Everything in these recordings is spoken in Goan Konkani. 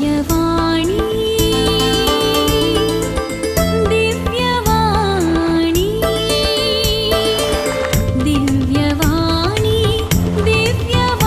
दिव्यवाणी दिव्यवाणी दिव्यवाणी दिव्यवाणी.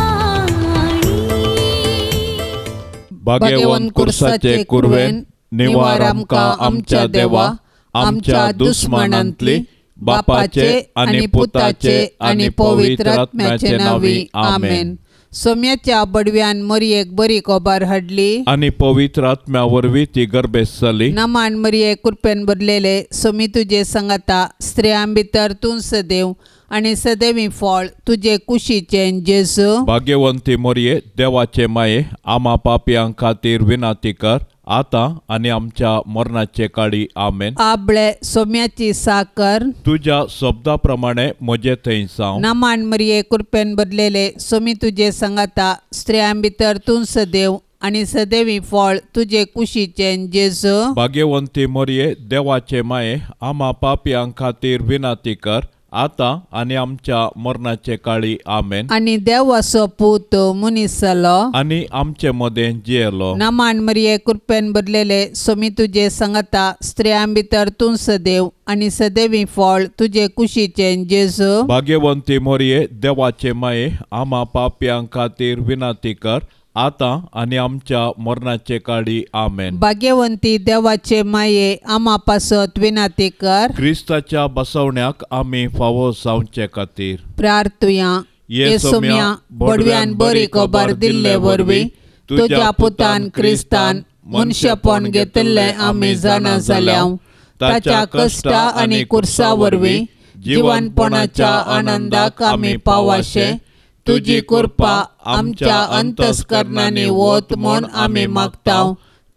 भाग्यवंत कुर्साचे कुरवेन निवार आमकां आमच्या देवा आमच्या दुस्मानांतली बापाचे आनी पुताचे आनी पवित्र आत्म्याचे नांवी आमेन. सोम्याच्या बडव्यान मरयेक बरी खबर हाडली आनी पवित्र आत्म्या वरवीं ती गर्भेस्त जाली. नमान मरये कृपेन भरलेले सोमी तुजे संगाता, स्त्रियां भितर तूं सदैव आनी सदैवी फळ तुजे कुशीचें जेजू. भाग्यवंती मोरये देवाचे माये आमा पापयां खातीर विनाती कर आतां आनी आमच्या मरणाचे काळी आमेन. आबळे सोम्याची साकर तुज्या शब्दा प्रमाणे म्हजे थंय जावं. नमान मरये कृपेन भरलेले सोमी तुजे संगाता, स्त्रियां भितर तूं सदैव आनी सदैवी फळ तुजे कुशीचें जेजू. भाग्यवंती मोरये देवाचे माये आमा पापयां खातीर विनाती कर आतां आनी आमच्या मरणाचे काळी आमेन. आनी देवाचो पूत मनीस जालो आनी आमचे मदें जियेलो. नमान मरये कृपेन भरलेले सोमी तुजे संगाता, स्त्रियां भितर तूं सदैव आनी सदैवी फळ तुजे कुशीचें जेजू. भाग्यवंती मोरये देवाचे माये आमा पापयां खातीर विनाती कर आतां आनी आमच्या मरणाचे काळी आमेन. भाग्यवंती देवाचे माये आमा पासत विनाती कर. क्रिस्ताच्या बसवण्याक आमी फावो जावचे खातीर प्रार्थुया. ये सोम्या बडव्यान बरी खबर दिल्ले वरवीं तुज्या पुतान क्रिस्तान मनशेपण घेतिल्लें आमी जाणा जाल्या. ताच्या कश्टा आनी कुर्सा वरवीं जिवनपणाच्या आनंदाक आमी पावाशे तुजी कृपा आमच्या अंतस्करणांनी वत म्हूण आमी मागता.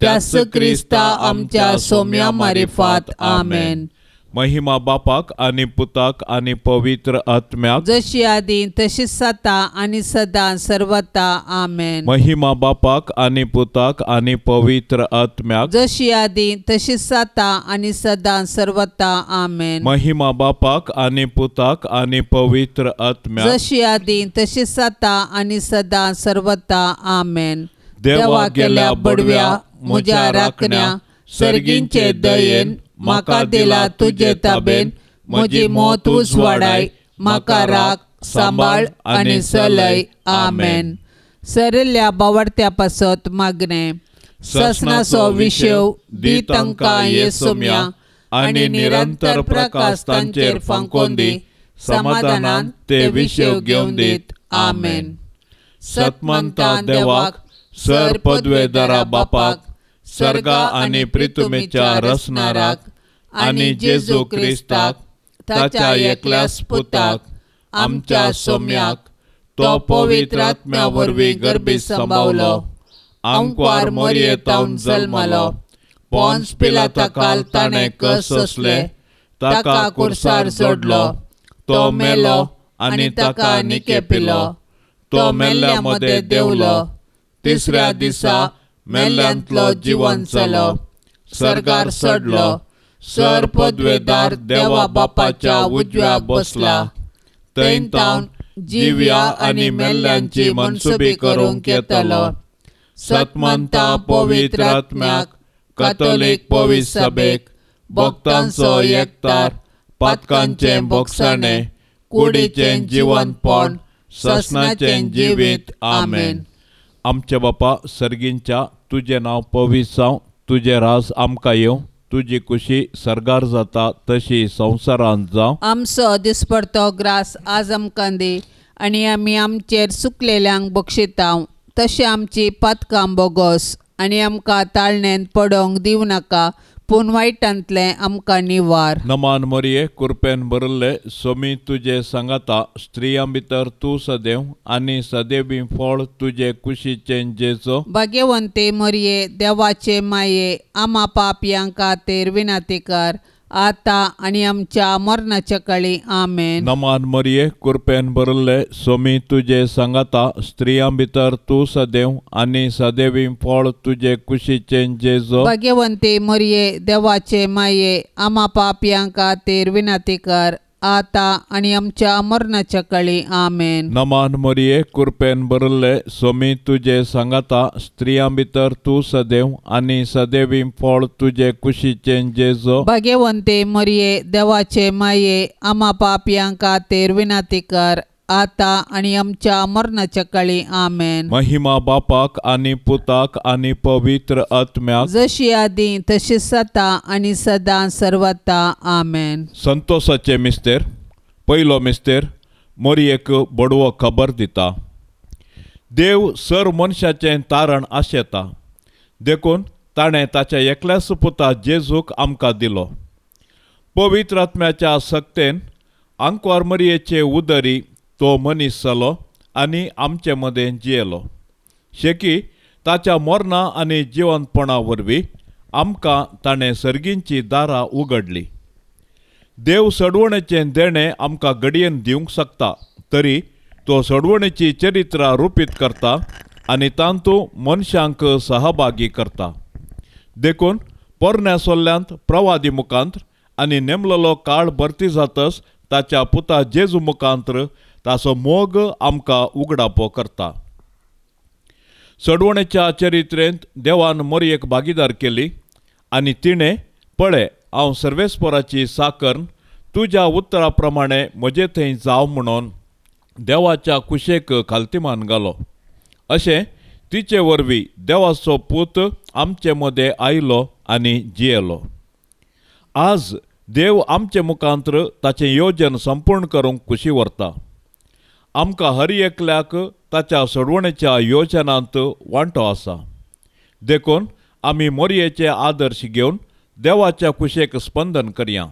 त्यास क्रिस्ता आमच्या सोम्या मारिफात आमेन. महिमा बापाक आनी पुताक आनी पवित्र आत्म्याक, जशी आदी तशीच जाता आनी सदां सर्वता आमेन. महिमा बापाक आनी पुताक आनी पवित्र आत्म्याक, जशी आदी तशीच जाता आनी सदां सर्वता आमेन. महिमा बापाक आनी पुताक आनी पवित्र आत्म्याक, जशी आदी तशीच जाता आनी सदां सर्वता आमेन. देवा गेल्या बडव्या म्हज्या राखण्या सर्गींचे दयेन म्हाका दिला तुजे ताबेन, म्हजी मौत उजवाडाय म्हाका राख सांबाळ आनी सलय आमेन. सरिल्ल्या बावडत्या पासत मागणें. ससनाचो विशेव दी तांकां ये सोम्या आनी निरंतर प्रकाश तांचेर फांकोवन दी, समाधानान ते विशेव घेवन दीत आमेन. सतमंता देवाक सर पदवेदारा बापाक सर्गा आनी प्रितुमेच्या रचणाराक आनी जेजू क्रिस्ताक ताच्या एकल्याच पुताक आमच्या सोम्याक, तो पवित्र आत्म्या वरवीं गर्भीत सांबावलो, आंकवार मोरयेतावन जल्मलो, पोन्स पिलाता काल ताणें कस सोंसले, ताका कुर्सार जोडलो, तो मेलो आनी ताका निकेपिलो, तो मेल्ल्या मदें देंवलो, तिसऱ्या दिसा मेल्ल्यांतलो जिवन जालो, सर्गार चडलो, सर पदवेदार देवा बापाच्या उजव्याक बसला, थंय तावन जिव्या आनी मेल्ल्यांची मनसुबी करूंक येतलो. सतमंता पवित्र आत्म्याक, कथोलीक पवित्र सभेक, भक्तांचो एकतार, पातकांचें भोगसाणें, कुडीचें जिवनपण, ससनाचें जिवीत आमेन. आमच्या बापा सर्गींच्या तुजें नांव पवित्र जावं, तुजें राज आमकां येवं, तुजी कुशी सर्गार जाता तशी संवसारांत जावं. आमचो दिसपडतो ग्रास आज आमकां दी आनी आमी आमचेर सुकलेल्यांक बक्षितांव तशें आमची पातकां बोगोस आनी आमकां ताळणेंत पडोवंक दिवं नाका, पूण वायटांतलें आमकां निवार. नमान मरये कुरपेन भरिल्ले सोमी तुजे सांगाता, स्त्रियां भितर तूं सदैव आनी सदैवी फळ तुजे कुशीचें जेजो. भाग्यवंते मरये देवाचे माये आमा पापयां खातीर विनंती कर आतां आनी आमच्या मरणाच्या काळी आमेन. नमान मरये कुरपेन भरिल्ले सोमी तुजे सांगाता, स्त्रियां भितर तूं सदैव आनी सदैवी फळ तुजे कुशीचें जेजो. भाग्यवंते मरये देवाचे माये आमा पापयां खातीर विनंती कर आतां आनी आमच्या मरणाच्या काळी. आमेन. नमान मरिये, कृपेन भरिल्ले, सोमी तुजे सांगाता, स्त्रियां भितर तूं सदैव आनी सदैवी फळ तुजे कुशीचें जेजो. भाग्यवंते मरिये, देवाचे माये, आमा पापयां खातीर विनंती कर, आतां आनी आमच्या मरणाच्या काळी. आमेन. महिमा बापाक आनी पुताक आनी पवित्र आत्म्याक, जशी आदी तशी सता आनी सदां सर्वता. आमेन. संतोषाचे मिस्तेर. पयलो मिस्तेर, मोरयेक बडवो खबर दिता. देव सर मनशाचें तारण आशेता, देखून ताणें ताच्या एकल्याच पुता जेजूक आमकां दिलो. पवित्र आत्म्याच्या सक्तेन आंकवार मरयेचे उदरी तो मनीस जालो आनी आमचे मदें जियेलो. शेकी ताच्या मरणा आनी जिवंतपणा वरवीं आमकां ताणें सर्गींची दारां उगडली. देव सडवणेचें देणें आमकां घडयेन दिवंक शकता, तरी तो सडवणेची चरित्रां रुपीत करता आनी तातूंत मनशांक सहभागी करता. देखून पोरण्या सोल्ल्यांत प्रवादी मुखांत आनी नेमलेलो काळ भरती जातच ताच्या पुता जेजू मुखांत ताचो मोग आमकां उगडापो करता. सडवणेच्या चरित्रेंत देवान मोरयेक भागीदार केली आनी तिणें पळय हांव सर्वेस्पराची साकर्न तुज्या उतरा प्रमाणे म्हजे थंय जाव म्हणून देवाच्या कुशेक खालतीमान घालो. अशें तिचे वरवीं देवाचो पूत आमचे मदें आयलो आनी जियेलो. आज देव आमचे मुखांत्र ताचें योजन संपूर्ण करूंक खुशी व्हरता. आमकां हर एकल्याक ताच्या सोडवणेच्या योजनांत वांटो आसा. देखून आमी मोरयेचे आदर्श घेवन देवाच्या कुशेक स्पंदन करया.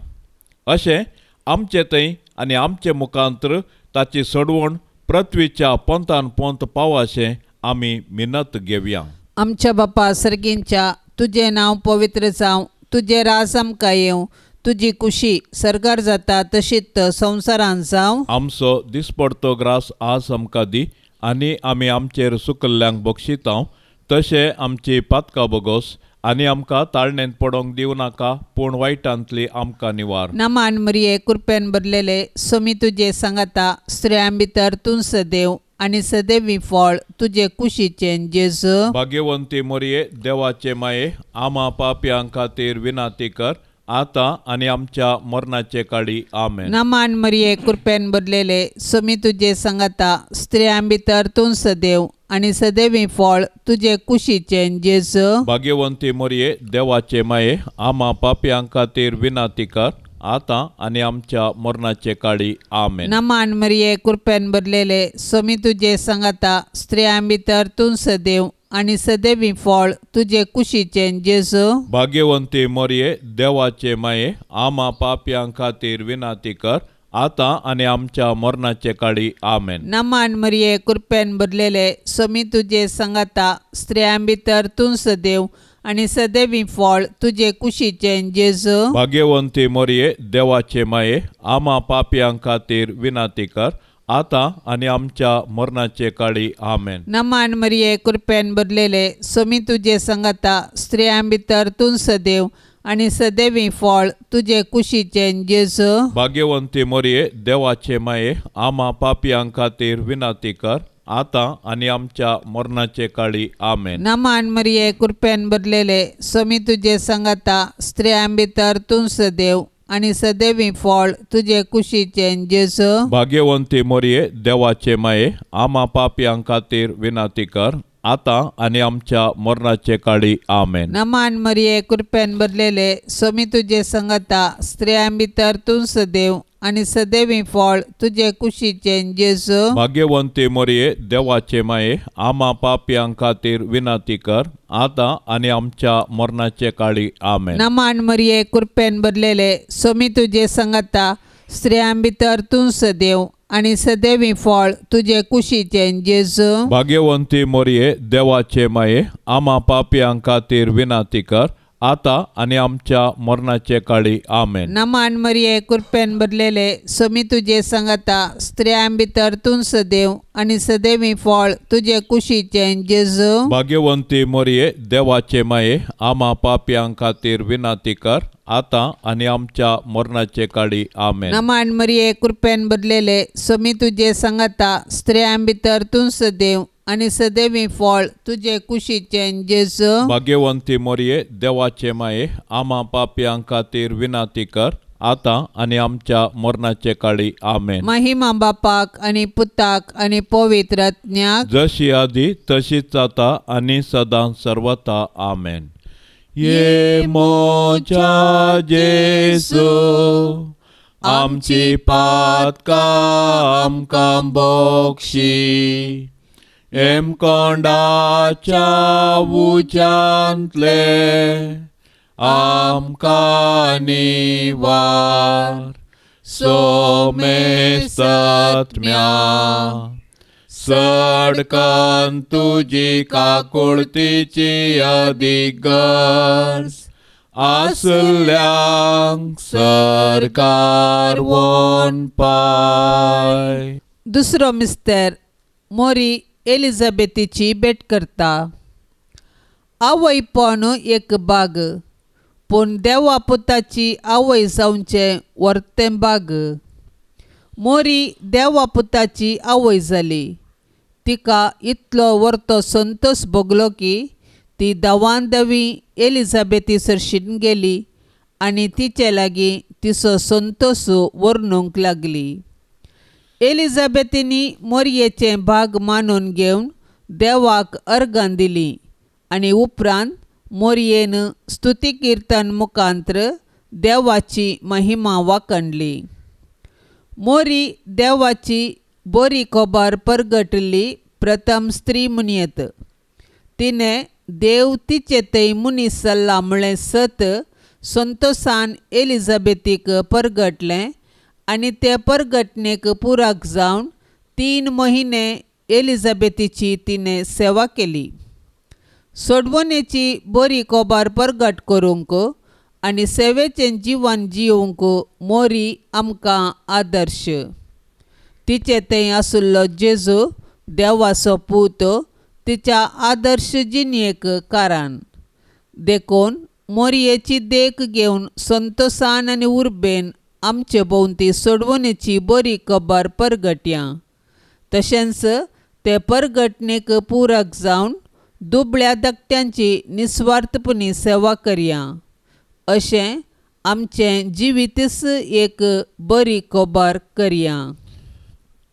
अशें आमचे थंय आनी आमचे मुखांत्र ताची सोडवण पृथ्वीच्या पोंतान पोंत पावाशें आमी मिनत घेवया. आमच्या बापा सर्गींच्या, तुजें नांव पवित्र जावं, तुजें राज आमकां येवं, तुजी कुशी सर्गार जाता तशीच संवसारांत जावं. आमचो दिसपडतो ग्रास आज आमकां दी आनी आमी आमचेर सुकल्ल्यांक बक्षितांव तशें आमची पातकां बोगोस आनी आमकां ताळणेंत पडोंक दिवं नाका, पूण वायटांतली आमकां निवार. नमान मरिये, कृपेन भरलेले, सोमी तुजे सांगाता, स्त्रियां भितर तूं सदैव आनी सदैवी फळ तुजे कुशीचें जेजू. भाग्यवंती मोरये, देवाचे माये, आमा पापयां खातीर विनंती कर, आतां आनी आमच्या मरणाचे काळी. आमेन. नमान मरिये, कृपेन भरलेले, सोमी तुजे सांगाता, स्त्रियां भितर तूं सदैव आनी सदैवी फळ तुजे कुशीचें जेजू. भाग्यवंती मोरये, देवाचे माये, आमा पापयां खातीर विनंती कर, आतां आनी आमच्या मरणाचे काळी. आमेन. नमान मरिये, कृपेन भरलेले, सोमी तुजे सांगाता, स्त्रियां भितर तूं सदैव आनी सदैवी फळ तुजे कुशीचें जेजू. भाग्यवंती मोरये, देवाचे माये, आमा पापयां खातीर विनंती कर, आतां आनी आमच्या मरणाचे काळी. आमेन. नमान मरिये, कृपेन भरलेले, सोमी तुजे सांगाता, स्त्रियां भितर तूं सदैव आनी सदैवी फळ तुजे कुशीचें जेजू. भाग्यवंती मोरये, देवाचे माये, आमा पापयां खातीर विनंती कर, आतां आनी आमच्या मरणाचे काळी. आमेन. नमान मरिये, कृपेन भरलेले, सोमी तुजे सांगाता, स्त्रियां भितर तूं सदैव आनी सदैवी फळ तुजे कुशीचें जेजू. भाग्यवंती मोरये, देवाचे माये, आमा पापयां खातीर विनंती कर, आतां आनी आमच्या मरणाचे काळी. आमेन. नमान मरिये, कृपेन भरलेले, सोमी तुजे सांगाता, स्त्रियां भितर तूं सदैव आनी सदैवी फळ तुजे कुशीचें जेजू. भाग्यवंती मोरये, देवाचे माये, आमा पापयां खातीर विनंती कर, आतां आनी आमच्या मरणाचे काळी. आमेन. नमान मरिये, कृपेन भरलेले, सोमी तुजे सांगाता, स्त्रियां भितर तूं सदैव आनी सदैवी फळ तुजे कुशीचें जेजू. भाग्यवंती मोरये, देवाचे माये, आमा पापयां खातीर विनंती कर, आतां आनी आमच्या मरणाचे काळी. आमेन. नमान मरिये, कृपेन भरलेले, सोमी तुजे सांगाता, स्त्रियां भितर तूं सदैव आनी सदैवी फळ तुजे कुशीचें जेजू. भाग्यवंती मोरये, देवाचे माये, आमा पापयां खातीर विनंती कर, आतां आनी आमच्या मरणाचे काळी. आमेन. नमान मरिये, कृपेन भरलेले, सोमी तुजे सांगाता, स्त्रियां भितर तूं सदैव आनी सदैवी फळ तुजे कुशीचें जेजू. भाग्यवंती मोरये, देवाचे माये, आमा पापयां खातीर विनंती कर, आतां आनी आमच्या मरणाचे काळी. आमेन. नमान मरिये, कृपेन बदलेले, समी तुजे सांगाता, स्त्रियां भितर तूं सदैव आनी सदैवी फळ तुजे कुशीचें जेजू. भाग्यवंती मोरये, देवाचे माये, आमा पापयां खातीर विनाती कर, आतां आनी आमच्या मरणाचे काळी. आमेन. महिमा बापाक आनी पुताक आनी पवित्र आत्म्याक, जशी आदी तशीच जाता आनी सदां सर्वता. आमेन. ये मोच्या जेजू, आमची पातकां आमकां बक्षी, हेमकोंडाच्या उज्यांतले आमकां निवार, सोमेसत्म्या सडकन तुजी काकुळतीची अदीक गरज आसल्यांक सरकार वोन पाय. दुसरो मिस्तर मोरी एलिझाबेथीची भेट करता. आवयपण एक बाग, पूण देवा पुताची आवय जावचें वर्तें बाग. मोरी देवा पुताची आवय जाली. तिका इतलो वर्तो संतोष भोगलो की ती धांवान धांवी एलिझाबेथी सरशीन गेली आनी तिचे लागीं तिचो संतोष वर्णूंक लागली. एलिझाबेथीनी मोरयेचें भाग मानून घेवन देवाक अर्गां दिलीं आनी उपरांत मोरयेन स्तुती किर्तन मुखांत्र देवाची महिमा वाखणली. मोरी देवाची बरी खबर परगटिल्ली प्रथम स्त्री म्हणयेत. तिणें देव तिचे थंय मनीस जाल्ला म्हळें सत संतोसान एलिझाबेथीक परगटलें आनी ते परगटणेक पुराक जावन 3 म्हयने एलिझाबेथीची तिणें सेवा केली. सोडवणेची बरी खबर परगट करूंक आनी सेवेचें जिवन जियोवंक मोरी आमकां आदर्श. तिचे थंय आशिल्लो जेजू देवाचो पूत तिच्या आदर्श जिणेक कारण. देखून मोरयेची देख घेवन संतोसान आनी उर्बेन आमचे भोंवती सोडवणेची बरी खबर परगटया. तशेंच ते परगटणेक पुरक जावन दुबळ्या धाकट्यांची निस्वार्थपणी सेवा करया. अशें आमचें जिवीतच एक बरी खबर करया.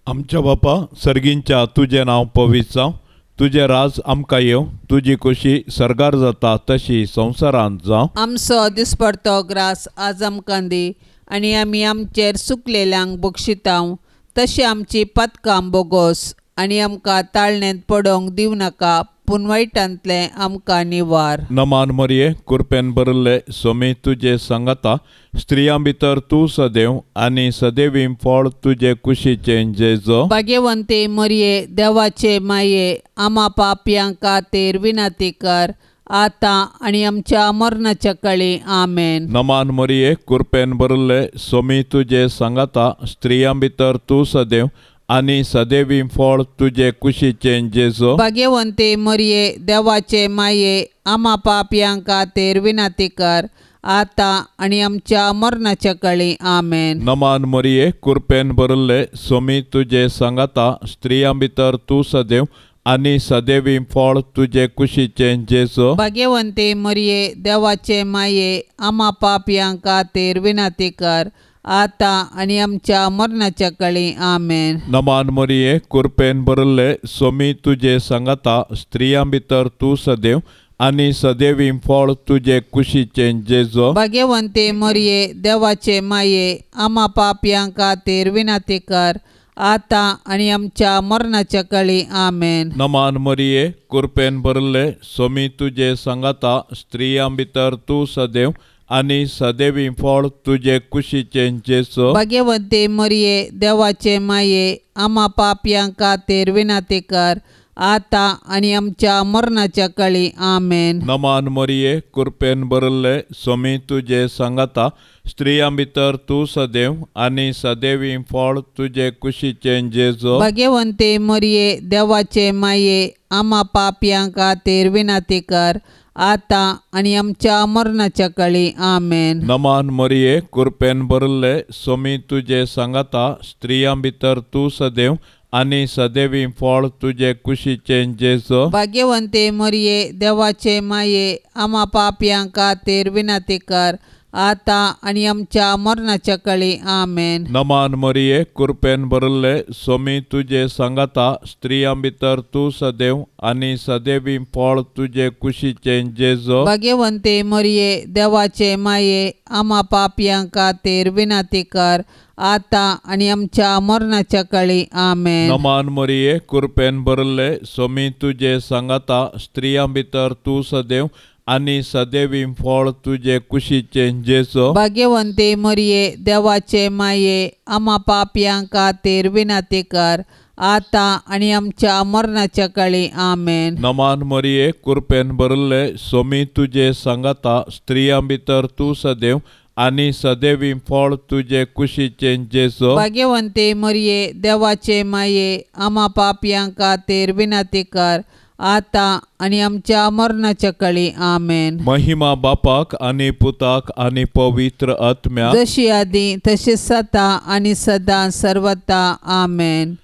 आमच्या बापा सर्गींच्या, तुजें नांव पवित्र जावं, तुजें राज आमकां येवं, तुजी खुशी सर्गार जाता तशी संवसारांत जावं. आमचो दिसपडतो ग्रास आज आमकां दी आनी आमी आमचेर सुकलेल्यांक बक्षितांव तशें आमची पातकां बोगोस आनी आमकां ताळणेंत पडोवंक दिवं नाका, पूण वायटांतलें आमकां निवार. नमान मरिये, कृपेन भरिल्ले, सोमी तुजे सांगाता, स्त्रियां भितर तूं सदैव आनी सदैवी फळ तुजे कुशीचें जेजो. भाग्यवंती मरिये, देवाचे माये, आमा पापयां खातीर विनंती कर, आतां आनी आमच्या मरणाच्या काळी. आमेन. नमान मरिये, कृपेन भरिल्ले, सोमी तुजे सांगाता, स्त्रियां भितर तूं सदैव आनी सदैवी फळ तुजे कुशीचें जेजो. भाग्यवंती मरिये, देवाचे माये, आमा पापयां खातीर विनंती कर, आतां आनी आमच्या मरणाच्या काळी. आमेन. नमान मरिये, कृपेन भरिल्ले, सोमी तुजे सांगाता, स्त्रियां भितर तूं सदैव आनी सदैवी फळ तुजे कुशीचें जेजो. भाग्यवंती मरिये, देवाचे माये, आमा पापयां खातीर विनंती कर, आतां आनी आमच्या मरणाच्या काळी. आमेन. नमान मरिये, कृपेन भरिल्ले, सोमी तुजे सांगाता, स्त्रियां भितर तूं सदैव आनी सदैवी फळ तुजे कुशीचें जेजो. भाग्यवंती मरिये, देवाचे माये, आमा पापयां खातीर विनंती कर, आतां आनी आमच्या मरणाच्या काळी. आमेन. नमान मरिये, कृपेन भरिल्ले, सोमी तुजे सांगाता, स्त्रियां भितर तूं सदैव आनी सदैवी फळ तुजे कुशीचें जेजो. भाग्यवंती मरिये, देवाचे माये, आमा पापयां खातीर विनंती कर, आतां आनी आमच्या मरणाच्या काळी. आमेन. नमान मरिये, कृपेन भरिल्ले, सोमी तुजे सांगाता, स्त्रियां भितर तूं सदैव आनी सदैवी फळ तुजे कुशीचें जेजो. भाग्यवंती मरिये, देवाचे माये, आमा पापयां खातीर विनंती कर, आतां आनी आमच्या मरणाच्या काळी. आमेन. नमान मरिये, कृपेन भरिल्ले, सोमी तुजे सांगाता, स्त्रियां भितर तूं सदैव आनी सदैवी फळ तुजे कुशीचें जेजू. भाग्यवंते मरिये, देवाचे माये, आमा पापयां खातीर विनंती कर, आतां आनी आमच्या मरणाच्या काळी. आमेन. नमान मरिये, कृपेन भरिल्ले, सोमी तुजे सांगाता, स्त्रियां भितर तूं सदैव आनी सदैवी फळ तुजे कुशीचें जेजू. भाग्यवंते मरिये, देवाचे माये, आमा पापयां खातीर विनंती कर, आतां आनी आमच्या मरणाच्या काळी. आमेन. नमान मरिये, कृपेन भरिल्ले, सोमी तुजे सांगाता, स्त्रियां भितर तूं सदैव आनी सदैवी फळ तुजे कुशीचें जेजू. भाग्यवंते मरिये, देवाचे माये, आमा पापयां खातीर विनंती कर, आतां आनी आमच्या मरणाच्या काळी. आमेन. नमान मरिये, कृपेन भरिल्ले, सोमी तुजे सांगाता, स्त्रियां भितर तूं सदैव आनी सदैवी फळ तुजे कुशीचें जेजू. भाग्यवंते मरिये, देवाचे माये, आमा पापयां खातीर विनंती कर, आतां आनी आमच्या मरणाच्या काळी. आमेन. महिमा बापाक आनी पुताक आनी पवित्र आत्म्याक, जशी आदी तशी सता आनी सदां सर्वता. आमेन.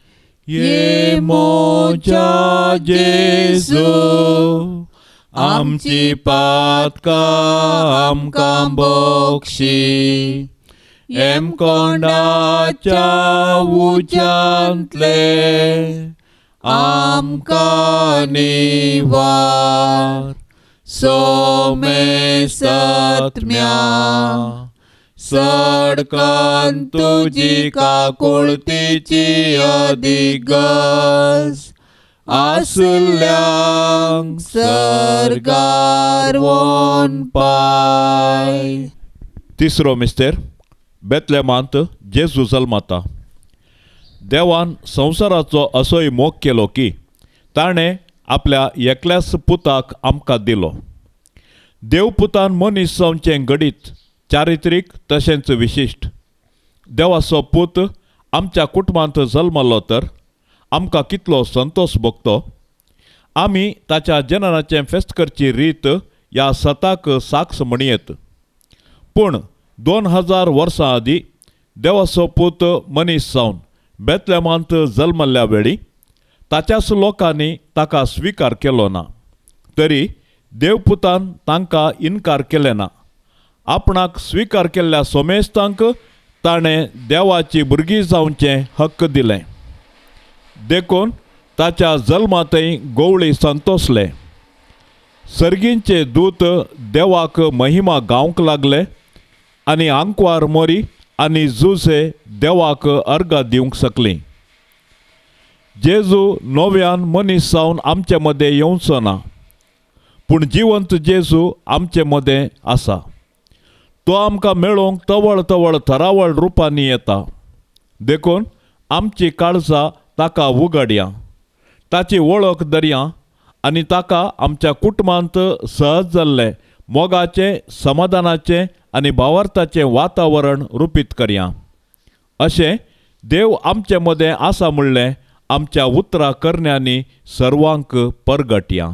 ये मोजा जेजू, आमची पातकां आमकां बक्षी, एमकोंडाच्या उज्यांतले आमकां निवार, सोमे सत्म्या सडकन तुजी काकुळतीची अदिगज आसल्यांक सर्गार वोन पाय. तिसरो मिस्तेर, बेतलेमांत जेजू जल्माता. देवान संवसाराचो असोय मोग केलो की ताणें आपल्या एकल्याच पुताक आमकां दिलो. देवपुतान मनीस जावचें घडीत चारित्रीक तशेंच विशिश्ट. देवाचो पूत आमच्या कुटुंबांत जल्मलो तर आमकां कितलो संतोश भोगतो. आमी ताच्या जननाचें फेस्त करची रीत ह्या सताक साक्ष म्हणयेत. पूण 2000 वर्सां आदीं देवाचो पूत मनीस जावन बेतलेमांत जल्मल्ल्या वेळी ताच्याच लोकांनी ताका स्विकार केलो ना, तरी देवपुतान तांकां इनकार केले ना. आपणाक स्विकार केल्ल्या सोमेस्तांक ताणें देवाची भुरगीं जावचें हक्क दिलें. देखून ताच्या जल्मांतय गोवळी संतोसले. सर्गींचे दूत देवाक महिमा गावंक लागले आनी आंकवार मोरी आनी जुजे देवाक अर्गां दिवंक शकलीं. जेजू नव्यान मनीस जावन आमचे मदें येवचो ना, पूण जिवंत जेजू आमचे मदें आसा. तो आमकां मेळोवंक तवळ तवळ थरावळ रुपांनी येता. देखून आमची काळजां ताका उगडया, ताची वळख दरया आनी ताका आमच्या कुटुंबांत सहज जाल्लें मोगाचें, समाधानाचें आनी भावार्थाचें वातावरण रुपीत करया. अशें देव आमचे मदें आसा म्हणलें आमच्या उतरां करण्यांनी सर्वांक परगटया.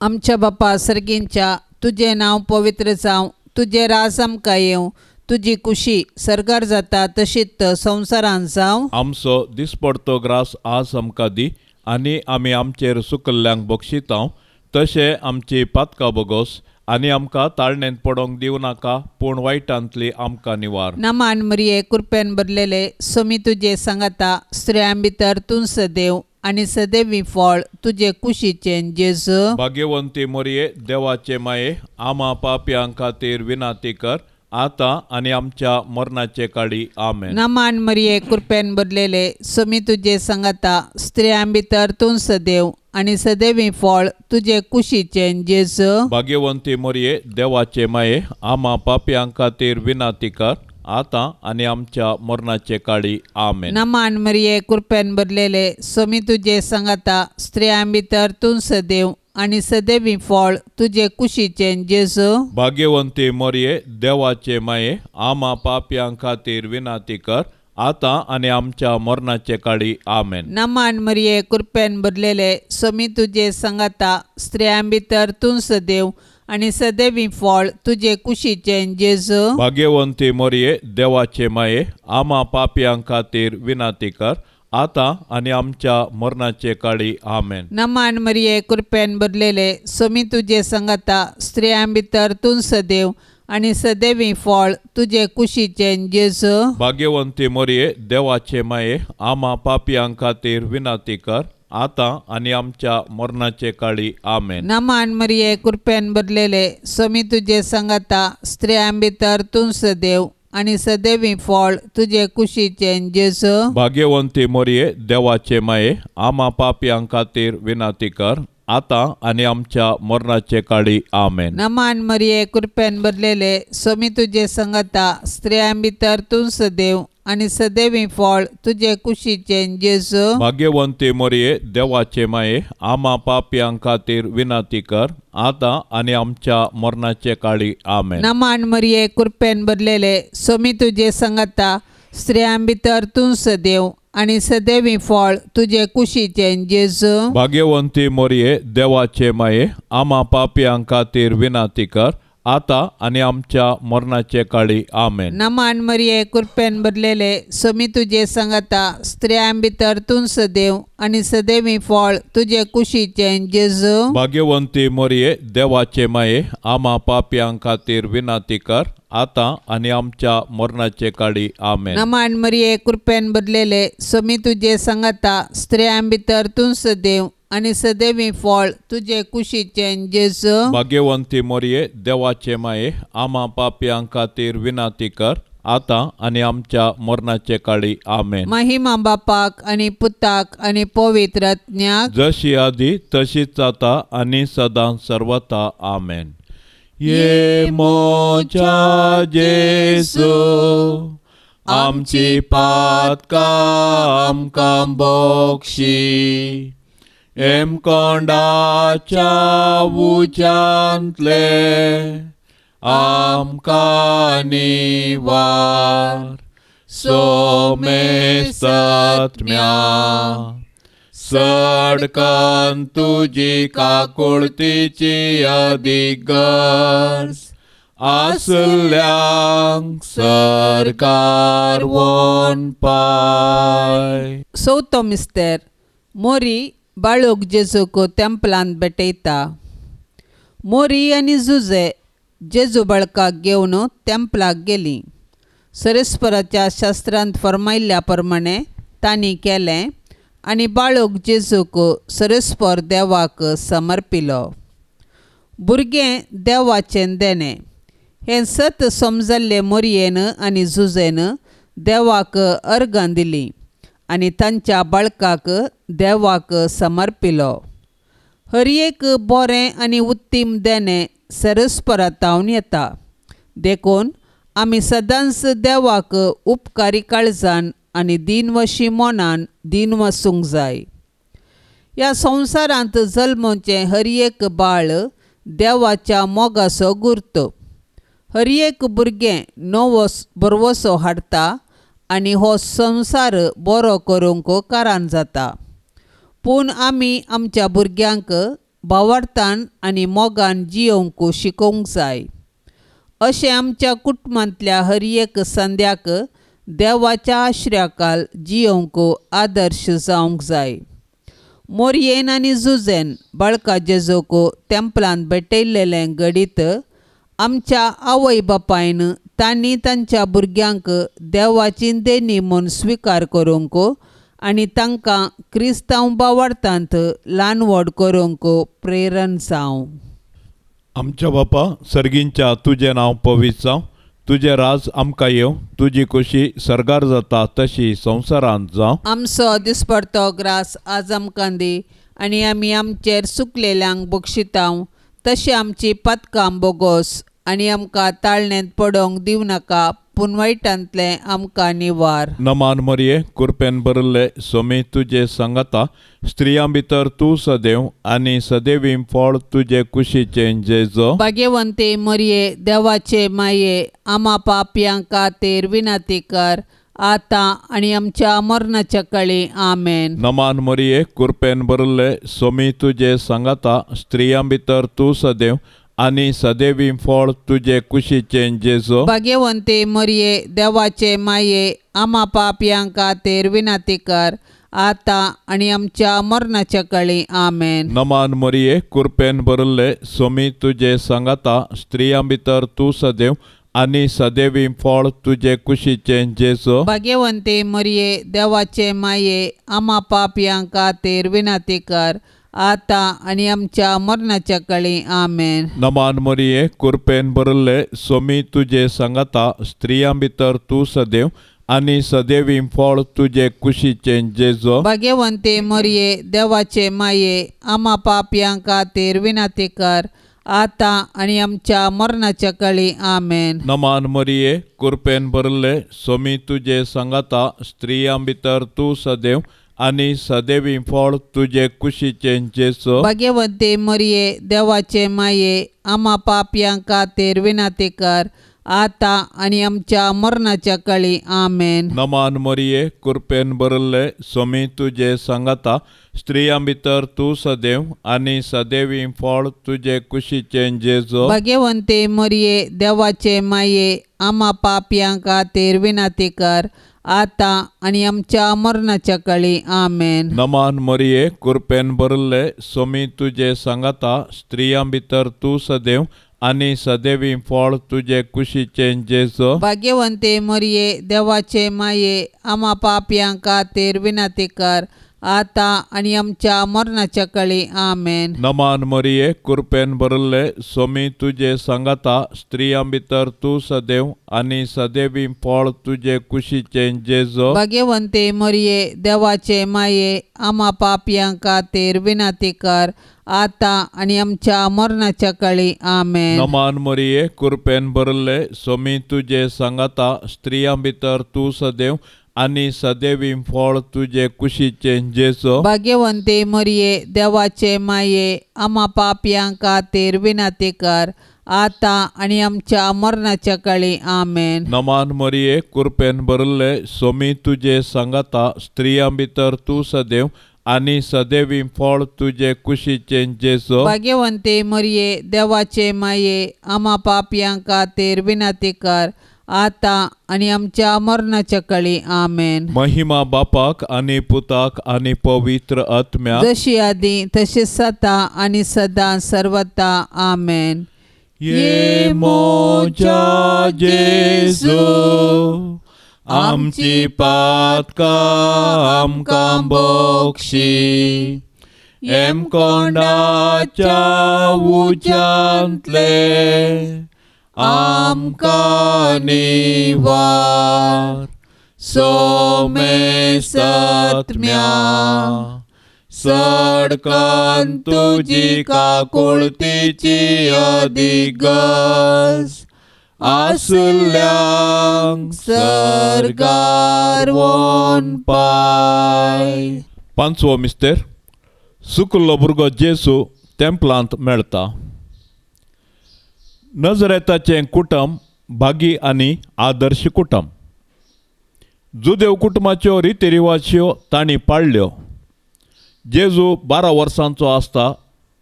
आमच्या बापा सर्गींच्या, तुजें नांव पवित्र जावं, तुजें राज आमकां येवं, तुजी कुशी सर्गार जाता तशीच संवसारांत जावं. आमचो दिसपडतो ग्रास आज आमकां दी आनी आमी आमचेर सुकल्ल्यांक बक्षितांव तशें आमची पातकां बोगोस आनी आमकां ताळणेंत पडोंक दिवं नाका, पूण वायटांतली आमकां निवार. नमान मरिये, कृपेन भरलेले, सोमी तुजे सांगाता, स्त्रियां भितर तूं सदैव आनी सदैवी फळ तुजे कुशीचें जेजू. भाग्यवंती मरिये, देवाचे माये, आमा पापयां खातीर विनंती कर, आतां आनी आमच्या मरणाचे काळी. आमेन. नमान मरिये, कृपेन भरलेले, सोमी तुजे सांगाता, स्त्रियां भितर तूं सदैव आनी सदैवी फळ तुजे कुशीचें जेजू. भाग्यवंती मरिये, देवाचे माये, आमा पापयां खातीर विनंती कर, आतां आनी आमच्या मरणाचे काळी. आमेन. नमान मरिये, कृपेन भरलेले, सोमी तुजे सांगाता, स्त्रियां भितर तूं सदैव आनी सदैवी फळ तुजे कुशीचें जेजू. भाग्यवंती मरिये, देवाचे माये, आमा पापयां खातीर विनंती कर, आतां आनी आमच्या मरणाचे काळी. आमेन. नमान मरिये, कृपेन भरलेले, सोमी तुजे सांगाता, स्त्रियां भितर तूं सदैव आनी सदैवी फळ तुजे कुशीचें जेजू. भाग्यवंती मोरये देवाचे माये, आमा पापयां खातीर विनंती कर आतां आनी आमच्या मरणाचे काळी. आमेन. नमान मरिये, कृपेन भरलेले, स्वामी तुजे संगता, स्त्रियां भितर तूं सदैव आनी सदैवी फळ तुजे कुशीचें जेजू. भाग्यवंती मोरये देवाचे माये, आमा पापयां खातीर विनंती कर आतां आनी आमच्या मरणाचे काळी. आमेन. नमान मरिये, कृपेन भरलेले, स्वामी तुजे संगता, स्त्रियां भितर तूं सदैव आनी सदैवी फळ तुजे कुशीचें जेजू. भाग्यवंती मोरये देवाचे माये, आमा पापयां खातीर विनंती कर आतां आनी आमच्या मरणाचे काळी. आमेन. नमान मरिये, कृपेन भरलेले, स्वामी तुजे संगता, स्त्रियां भितर तूं सदैव आनी सदैवी फळ तुजे कुशीचें जेजू. भाग्यवंती मोरये देवाचे माये, आमा पापयां खातीर विनंती कर आतां आनी आमच्या मरणाचे काळी. आमेन. नमान मरिये, कृपेन भरलेले, स्वामी तुजे संगता, स्त्रियां भितर तूं सदैव आनी सदैवी फळ तुजे कुशीचें जेजू. भाग्यवंती मोरये देवाचे माये, आमा पापयां खातीर विनंती कर आतां आनी आमच्या मरणाचे काळी. आमेन. नमान मरिये, कृपेन भरलेले, स्वामी तुजे संगता, स्त्रियां भितर तूं सदैव आनी सदैवी फळ तुजे कुशीचें जेजू. भाग्यवंती मोरये देवाचे माये, आमा पापयां खातीर विनंती कर आतां आनी आमच्या मरणाचे काळी. आमेन. नमान मरिये, कृपेन भरलेले, स्वामी तुजे संगता, स्त्रियां भितर तूं सदैव आनी सदैवी फळ तुजे कुशीचें जेजू. भाग्यवंती मोरये देवाचे माये, आमा पापयां खातीर विनंती कर आतां आनी आमच्या मरणाचे काळी. आमेन. महिमा बापाक आनी पुताक आनी पवित्र आत्म्याक, जशी आदी तशीच आतां आनी सदां सर्वता. आमेन. ये मोच्या जेजू, आमची पातकां आमकां बक्षी, हेमकोंडाच्या उज्यांतले आमकां निवार, सोमेसत्म्या सडकन तुजी काकुळतीची अदीक गरज आसल्यांक सरकार वोन पाय. चवथो मिस्तेर. मोरी बाळूक जेजूक तेंपलांत भेटयता. मोरी आनी जुजे जेजू बाळकाक घेवन तेंपलाक गेलीं. सरस्पराच्या शास्त्रांत फर्मायल्ल्या प्रमाणे तांणी केलें आनी बाळूक जेजूक सरस्पर देवाक समर्पिलो. भुरगें देवाचें देणें हें सत समजल्ले मोरयेन आनी जुजेन देवाक अर्गां दिलीं आनी तांच्या बाळकाक देवाक समर्पिलो. हर एक बरें आनी उत्तीम देणें सरस्परातावन येता, देखून आमी सदांच देवाक उपकारी काळजान आनी दिनवशी मनान दीन वसूंक जाय. ह्या संवसारांत जल्मचें हर एक बाळ देवाच्या मोगाचो गुर्त. हर एक भुरगें नवो भरवसो हाडटा आनी हो संवसार बरो करूंक कारण जाता. पूण आमी आमच्या भुरग्यांक भावार्थान आनी मोगान जियोवंक शिकोवंक जाय. अशें आमच्या कुटुंबांतल्या हर एक संद्याक देवाच्या आश्र्याकाल जियोवंक आदर्श जावंक जाय. मोरयेन आनी जुजेन बाळका जेजूक तेंपलांत भेटयल्लें घडीत आमच्या आवय बापायन तांणी तांच्या भुरग्यांक देवाची देणी म्हूण स्विकार करूंक आनी तांकां क्रिस्तांव भावार्थांत ल्हान व्हड करूंक प्रेरण जावं. आमच्या बापा सर्गींच्या तुजें नांव पवित्र जावं, तुजें राज आमकां येवं, तुजी खुशी सर्गार जाता तशी संवसारांत जावं. आमचो दिसपडतो ग्रास आज आमकां दी आनी आमी आमचेर सुकलेल्यांक बक्षितांव तशें आमची पातकां बोगोस आनी आमकां ताळणेंत पडोवंक दिवं नाका, पूण वायटांतलें आमकां निवार. नमान मरिये, कृपेन भरिल्ले, स्वामी तुजे सांगाता, स्त्रियां भितर तूं सदैव आनी सदैवी फळ तुजे कुशीचें जेजो. भाग्यवंती मरिये, देवाचे माये, आमा पापयां खातीर विनंती कर आतां आनी आमच्या मरणाच्या काळी. आमेन. नमान मरिये, कृपेन भरिल्ले, स्वामी तुजे सांगाता, स्त्रियां भितर तूं सदैव आनी सदैवी फळ तुजे कुशीचें जेजू. भाग्यवंती मरिये देवाचे माये आमा पापयां खातीर विनंती कर आतां आनी आमच्या मरणाच्या कळी. आमेन. नमान मरिये कृपेन भरिल्ले सोमी तुजे सांगाता स्त्रियां भितर तूं सदैव आनी सदैवी फळ तुजे कुशीचें जेजू. भाग्यवंती मरिये देवाचे माये आमा पापयां खातीर विनंती कर आतां आनी आमच्या मरणाच्या कळी. आमेन. नमान मरिये कृपेन भरिल्ले सोमी तुजे सांगाता स्त्रियां भितर तूं सदैव आनी सदैवी फळ तुजे कुशीचें जेजू. भाग्यवंती मरिये देवाचे माये आमा पापयां खातीर विनंती कर आतां आनी आमच्या मरणाच्या कळी. आमेन. नमान मरिये कृपेन भरिल्ले सोमी तुजे सांगाता स्त्रियां भितर तूं सदैव आनी सदैवी फळ तुजे कुशीचें जेजू. भाग्यवंती मरिये देवाचे माये आमा पापयां खातीर विनंती कर आतां आनी आमच्या मरणाच्या कळी. आमेन. नमान मरिये कृपेन भरिल्ले सोमी तुजे सांगाता स्त्रियां भितर तूं सदैव आनी सदैवी फळ तुजे कुशीचें जेजू. भाग्यवंती मरिये देवाचे माये आमा पापयां खातीर विनंती कर आतां आनी आमच्या मरणाच्या कळी. आमेन. नमान मरिये कृपेन भरिल्ले सोमी तुजे सांगाता स्त्रियां भितर तूं सदैव आनी सदैवी फळ तुजे कुशीचें जेजू. भाग्यवंती मरिये देवाचे माये आमा पापयां खातीर विनंती कर आतां आनी आमच्या मरणाच्या कळी. आमेन. नमान मरिये कृपेन भरिल्ले सोमी तुजे सांगाता स्त्रियां भितर तूं सदैव आनी सदैवी फळ तुजे कुशीचें जेजू. भाग्यवंती मरिये देवाचे माये आमा पापयां खातीर विनंती कर आतां आनी आमच्या मरणाच्या कळी. आमेन. नमान मरिये कृपेन भरिल्ले सोमी तुजे सांगाता स्त्रियां भितर तूं सदैव आनी सदैवी फळ तुजे कुशीचें जेजू. भाग्यवंती मरिये देवाचे माये आमा पापयां खातीर विनंती कर आतां आनी आमच्या मरणाच्या कळी. आमेन. नमान मरिये कृपेन भरिल्ले सोमी तुजे सांगाता स्त्रियां भितर तूं सदैव आनी सदैवी फळ तुजे कुशीचें जेजू. भाग्यवंती मरिये देवाचे माये आमा पापयां खातीर विनंती कर आतां आनी आमच्या मरणाच्या कळी. आमेन. महिमा बापाक आनी पुताक आनी पवित्र आत्म्याक, जशी आदी तशी सदा आनी सदां सर्वता. आमेन. ये मोजा जेजू आमची पातकां आमकां बक्षी एमकोंडाच्या उज्यांतले आमकां निवार सोमे सत्म्या सडकान तुजी काकुळतीची अधिगज आसुल्यांक सर्गार वोन पाय. पांचवो मिस्तेर सुकुल्लो भुरगो जेजू तेंपलांत मेळटा. नजरेताचें कुटुंब भागी आनी आदर्श कुटुंब. जुदेव कुटुंबाच्यो रितीरिवाज्यो तांणी पाळ्ळ्यो. जेजू 12 वर्सांचो आसता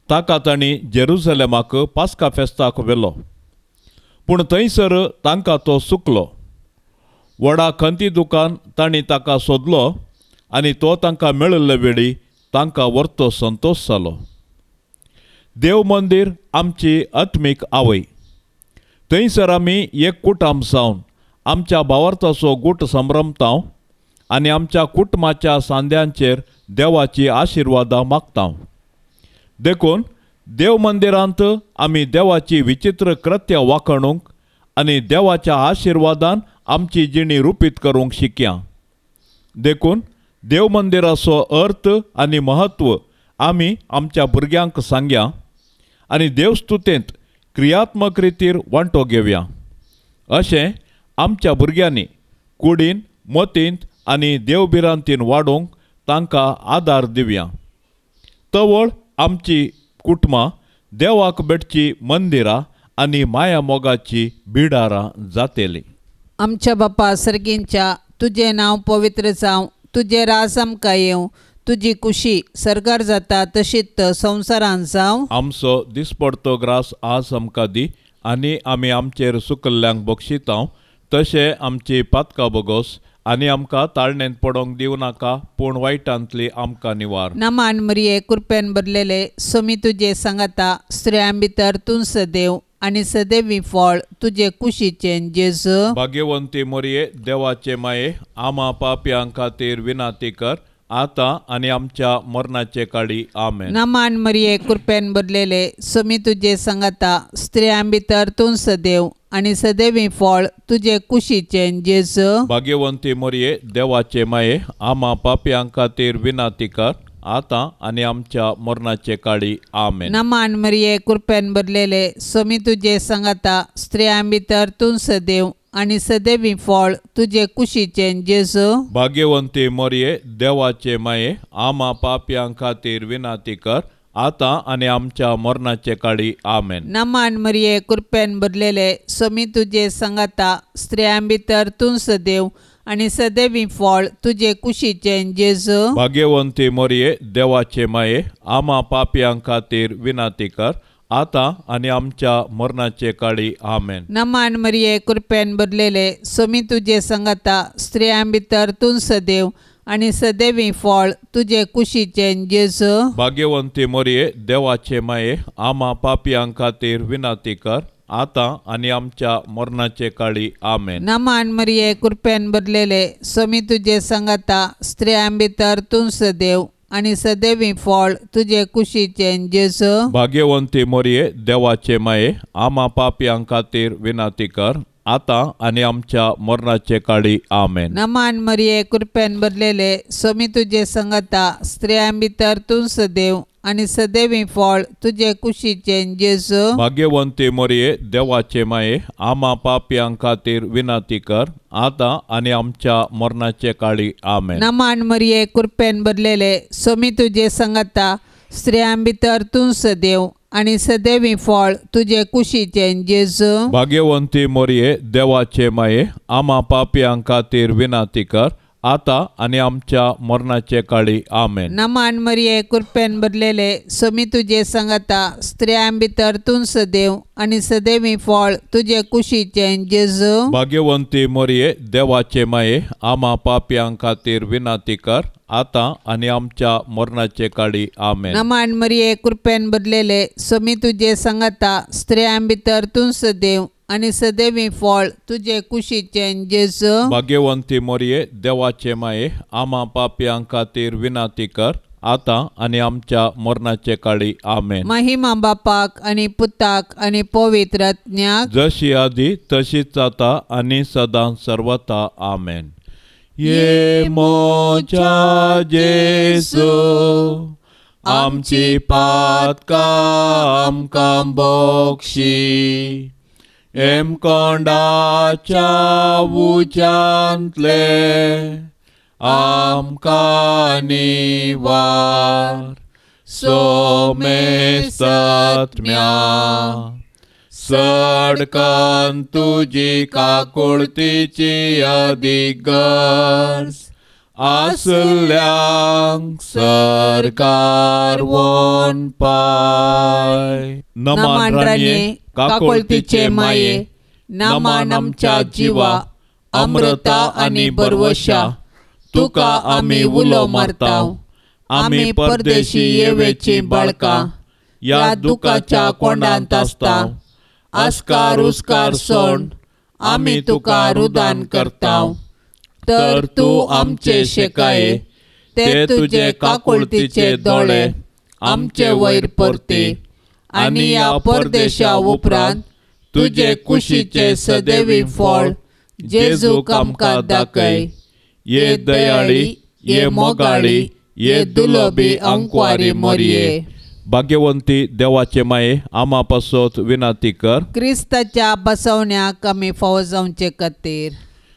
ताका तांणी जेरुजलेमाक पास्का फेस्ताक व्हेलो, पूण थंयसर तांकां तो सुकलो. व्हडा खंती दुकान तांणी ताका सोदलो आनी तो तांकां मेळिल्ले वेळी तांकां व्हरतो संतोश जालो. देव मंदीर आमची आत्मीक आवय. थंयसर आमी एक कुटुंब जावन आमच्या भावार्थाचो गूट संभ्रमता आनी आमच्या कुटुंबाच्या सांद्यांचेर देवाची आशिर्वादां मागता. देखून देव मंदिरांत आमी देवाची विचित्र कृत्य वाखणूंक आनी देवाच्या आशिर्वादान आमची जिणी रुपीत करूंक शिकया. देखून देव मंदिराचो अर्थ आनी म्हत्व आमी आमच्या भुरग्यांक सांगया आनी देवस्तुतेंत क्रियात्मक रितीर वांटो घेवया. अशें आमच्या भुरग्यांनी कुडीन मतींत आनी देवभिरांतीन वाडोवंक तांकां आदार दिवया. तवळ आमची कुटुंबां देवाक भेटची मंदिरां आनी माया मोगाची बिडारां जातेली. आमच्या बापा सर्गींच्या तुजें नांव पवित्र जावं, तुजें राज आमकां येवं, तुजी कुशी सर्गार जाता तशीच संवसारांत जावं. आमचो दिसपडतो ग्रास आज आमकां दी आनी आमी आमचेर सुकल्ल्यांक बक्षितांव तशें आमची पातकां बोगोस आनी आमकां ताळणेंत पडोंक दिवं नाका पूण वायटांतली आमकां निवार. नमान मरिये कृपेन भरलेले सोमी तुजे सांगाता स्त्रियां भितर तूं सदैव आनी सदैवी फळ तुजे कुशीचें जेजू. भाग्यवंती मोरये देवाचे माये आमा पापयां खातीर विनाती कर आतां आनी आमच्या मरणाचे काळी. आमेन. नमान मरिये कृपेन भरलेले सोमी तुजे सांगाता स्त्रियां भितर तूं सदैव आनी सदैवी फळ तुजे कुशीचें जेजू. भाग्यवंती मोरये देवाचे माये आमा पापयां खातीर विनाती कर आतां आनी आमच्या मरणाचे काळी. आमेन. नमान मरिये कृपेन भरलेले सोमी तुजे सांगाता स्त्रियां भितर तूं सदैव आनी सदैवी फळ तुजे कुशीचें जेजू. भाग्यवंती मोरये देवाचे माये आमा पापयां खातीर विनाती कर आतां आनी आमच्या मरणाचे काळी. आमेन. नमान मरिये कृपेन भरलेले सोमी तुजे सांगाता स्त्रियां भितर तूं सदैव आनी सदैवी फळ तुजे कुशीचें जेजू. भाग्यवंती मोरये देवाचे माये आमा पापयां खातीर विनाती कर आतां आनी आमच्या मरणाचे काळी. आमेन. नमान मरिये कृपेन भरलेले सोमी तुजे सांगाता स्त्रियां भितर तूं सदैव आनी सदैवी फळ तुजे कुशीचें जेजू. भाग्यवंती मोरये देवाचे माये आमा पापयां खातीर विनाती कर आतां आनी आमच्या मरणाचे काळी. आमेन. नमान मरिये कृपेन भरलेले सोमी तुजे सांगाता स्त्रियां भितर तूं सदैव आनी सदैवी फळ तुजे कुशीचें जेजू. भाग्यवंती मोरये देवाचे माये आमा पापयां खातीर विनाती कर आतां आनी आमच्या मरणाचे काळी. आमेन. नमान मरिये कृपेन भरलेले सोमी तुजे सांगाता स्त्रियां भितर तूं सदैव आनी सदैवी फळ तुजे कुशीचें जेजू. भाग्यवंती मोरये देवाचे माये आमा पापयां खातीर विनाती कर आतां आनी आमच्या मरणाचे काळी. आमेन. नमान मरिये कृपेन भरलेले सोमी तुजे सांगाता स्त्रियां भितर तूं सदैव आनी सदैवी फळ तुजे कुशीचें जेजू. भाग्यवंती मोरये देवाचे माये आमा पापयां खातीर विनाती कर आतां आनी आमच्या मरणाचे काळी. आमेन. नमान मरिये कृपेन भरलेले सोमी तुजे सांगाता स्त्रियां भितर तूं सदैव आनी सदैवी फळ तुजे कुशीचें जेजू. भाग्यवंती मोरये देवाचे माये आमा पापयां खातीर विनाती कर आतां आनी आमच्या मरणाचे काळी. आमेन. नमान मरिये कृपेन भरलेले सोमी तुजे सांगाता स्त्रियां भितर तूं सदैव आनी सदैवी फळ तुजे कुशीचें जेजू. भाग्यवंती मोरये देवाचे माये आमा पापयां खातीर विनाती कर आतां आनी आमच्या मरणाचे काळी. आमेन. महिमा बापाक आनी पुताक आनी पवित्र आत्म्याक, जशी आदी तशीच आतां आनी सदां सर्वता. आमेन. ये मोच्या जेजू आमची पातकां आमकां बोक्षी हेमकोंडाच्या उज्यांतले आमकां निवार सोमेसत्म्या सडकन तुजी काकुळतीची अदिगर्ज आसल्यांक सरकार वन पाय. नमान राणये काकुळतीचे माये नमान आमच्या जिवा अमृता आनी बरवशा तुका आमी उलो मारताव. आमी परदेशी येवेची बाळकां ह्या दुखाच्या कोंडांत आसता. आस्कार उस्कार सोंड आमी तुका रुदान करताव. तर तूं आमचे शेकाये ते तुजे काकुळतीचे दोळे आमचे वयर परती आनी ह्या परदेशा उपरांत तुजे कुशीचे सदैवी फळ जेजूक आमकां दाखय. ये दयाळी ये मोगाळी ये दुलबी अंकवारी मोरये. भाग्यवंती देवाचे माये आमा पासत विनाती कर. क्रिस्ताच्या बसवण्याक आमी फावो जावचे खातीर.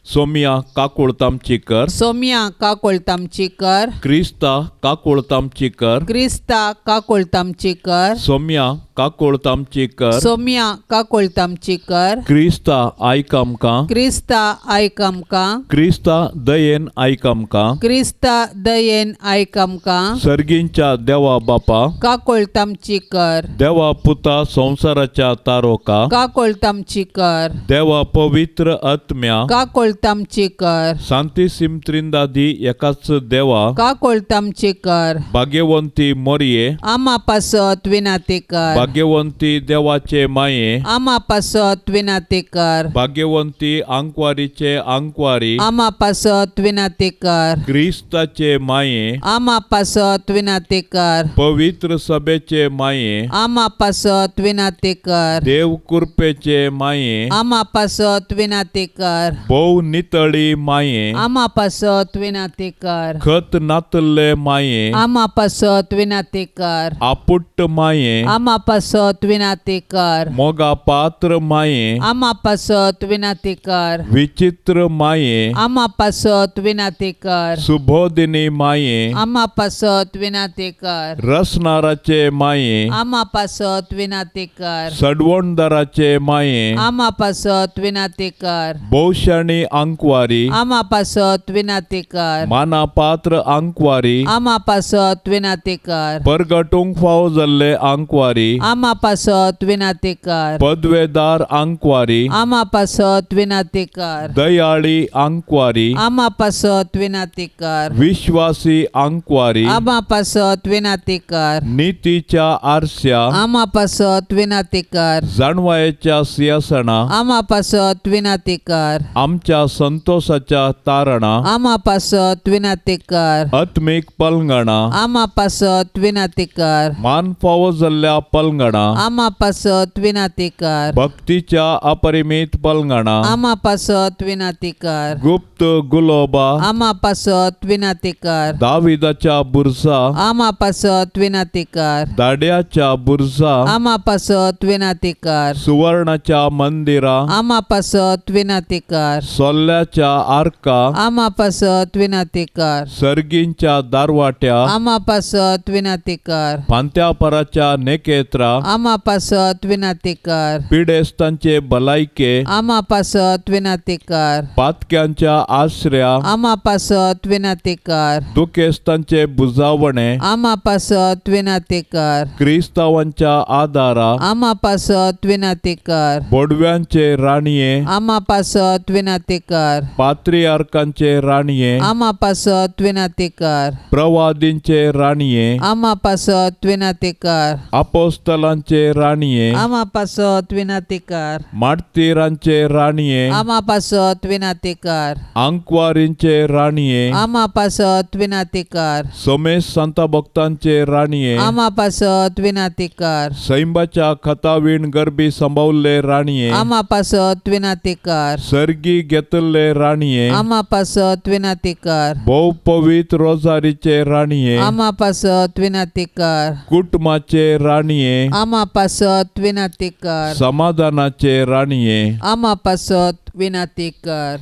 सोमिया काकुळतामची कर, सोमिया काकुळतामची कर, क्रिस्ता काकुळतामची कर, क्रिस्ता काकुळतामची कर, सोमिया काकुळतामची कर, सोमिया काकुळतामची कर, क्रिस्ता आयक आमकां, क्रिस्ता आयक आमकां, क्रिस्ता दयेन आयक आमकां, क्रिस्ता दयेन आयक आमकां, सर्गींच्या देवा बापा काकुळतामची कर, देवा पुता संवसाराच्या तारोका, काकुळतामची कर, देवा पवित्र आत्म्या, काकुळतामची कर, सांतिसिम त्रिंदादी एकाच देवा, काकुळतामची कर, भाग्यवंती मोरये, आमा पासत विनाती कर, भाग्यवंती देवाचे माये, आमा पासत विनाती कर, भाग्यवंती आंकवारीचे आंकवारी, आमा पासत विनाती कर, क्रिस्ताचे माये, आमा पासत विनाती कर, पवित्र सभेचे माये, आमा पासत विनाती कर, देव कृपेचे माये, आमा पासत विनाती कर, भोव नितळी माये, आमा पासत विनाती कर, खत नातल्ले माये, आमा पासत विनाती कर, आपुट्ट माये, आमा पासत विनाती कर, मोगा पात्र माये, आमा पासत विनाती कर, विचित्र माये, आमा पासत विनाती कर, सुबोधिनी माये, आमा पासत विनाती कर, रसनाराचे माये, आमा पासत विनाती कर, सडवणदाराचे माये, आमा पासत विनाती कर, भोवशाणी आंकवारी, आमा पासत विनाती कर, मानापात्र आंकवारी, आमा पासत विनाती कर, परगटूंक फावो जाल्ले आंकवारी, आमा पासत विनाती कर, पदवेदार आंकवारी, आमा पासत विनाती कर, दयाळी आंकवारी, आमा पासत विनाती कर, विश्वासी आंकवारी, आमा पासत विनाती कर, नितीच्या आरस्या, आमा पासत विनाती कर, जाणवायेच्या सिंहासना, आमा पासत विनाती कर, आमच्या संतोषाच्या तारणा, आमा पासत विनाती कर, आत्मीक पलंगणा, आमा पासत विनाती कर, मान फावो जाल्ल्या पलंगणा, आमा पासत विनाती कर, भक्तीच्या अपरिमीत पलंगणा, आमा पासत विनाती कर, गुप्त गुलोबा, आमा पासत विनाती कर, दाविदाच्या बुरसा, आमा पासत विनाती कर, दाड्याच्या बुरसा, आमा पासत विनाती कर, सुवर्णाच्या मंदिरा, आमा पासत विनाती कर, सोल्ल्याच्या आर्का, आमा पासत विनाती कर, सर्गींच्या दारवाट्या, आमा पासत विनाती कर, फांत्यापराच्या नेकेत्रा, आमा पासत विनाती कर, पिडेस्तांचे भलायके, आमा पासत विनाती कर, पातक्यांच्या आश्र्या, आमा पासत विनाती कर, दुखेस्तांचे बुजावणे, आमा पासत विनाती कर, क्रिस्तावांच्या आदारा, आमा पासत विनाती कर, बोडव्यांचे राणये, आमा पासत विनाती कर, पात्रियार्कांचे राणये, आमा पासत विनाती कर, प्रवादींचे राणये, आमा पासत विनाती कर, अपोस्तलांचे राणये, आमा पासत विनाती कर, मार्तीरांचे राणये, आमा पासत विनाती कर, आंकवारींचे राणये, आमा पासत विनाती कर, सोमेश संता भक्तांचे राणये, आमा पासत विनाती कर, सैंबाच्या खतावीण गरबी संभावल्ले राणये, आमा पासत विनाती कर, सर्गी घेतल्ले राणये, आमा पासत विनाती कर, भोव पवित्र रोजारीचे राणये, आमा पासत विनाती कर, कुटुंबाचे राणये, आमा पासत विनाती कर, समाधानाचे राणये, आमा पासत विनाती कर.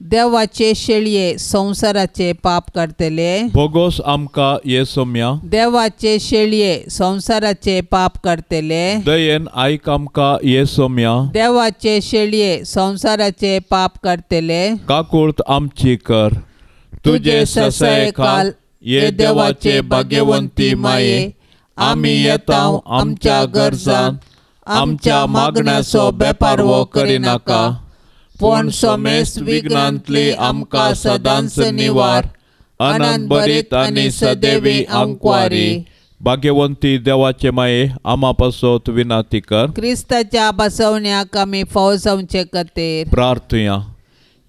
देवाचे शेळये संवसाराचे पाप काडटले, भोगोस आमकां ये सोम्या, देवाचे शेळये संवसाराचे पाप काडटले, दयेन आयक आमकां ये सोम्या, देवाचे शेळये संवसाराचे पाप काडटले, काकुळत आमची कर. तुजे ससायखाल ये देवाचे भाग्यवंती माये, आमी येता आमच्या गरजान, आमच्या मागण्याचो बेपारवो करिनाका, पूण समेस्त विघ्नांतली आमकां सदांच निवार. अनंत बरीत आनी सदैवी आंकवारी. भाग्यवंती देवाचे माये, आमा पासत विनाती कर. क्रिस्ताच्या बसवण्याक आमी फाव जावचे खातीर प्रार्थया.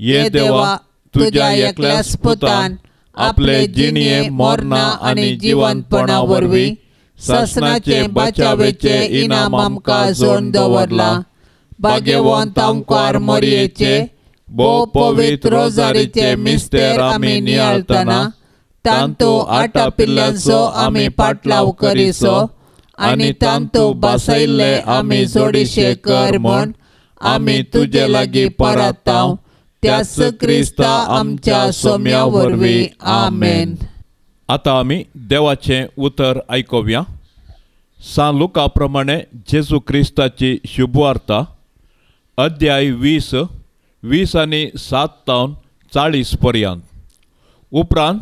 ये देवा, तुज्या एकल्याच पुतान आपले जिणये मरणा आनी जिवंतपणा वरवीं सासणाचे बचावेचे इनाम आमकां जोडून दवरलां. भाग्यवंत आंकवार मोरयेचे भोव पवित्र रोजारीचे मिस्तेर आमी नियाळतना तांतू आटापिल्ल्यांचो आमी पाटलाव करीसो आनी तांतू बसयल्ले आमी जोडीशे कर म्हूण आमी तुजे लागीं परताव. त्याच क्रिस्ता आमच्या सोम्या वरवीं. आमेन. आतां आमी देवाचें उतर आयकुया. सान लुका प्रमाणे जेजू क्रिस्ताची शुभवार्ता, अध्याय 20, 20 आनी 7 तावन 40 पर्यंत. उपरांत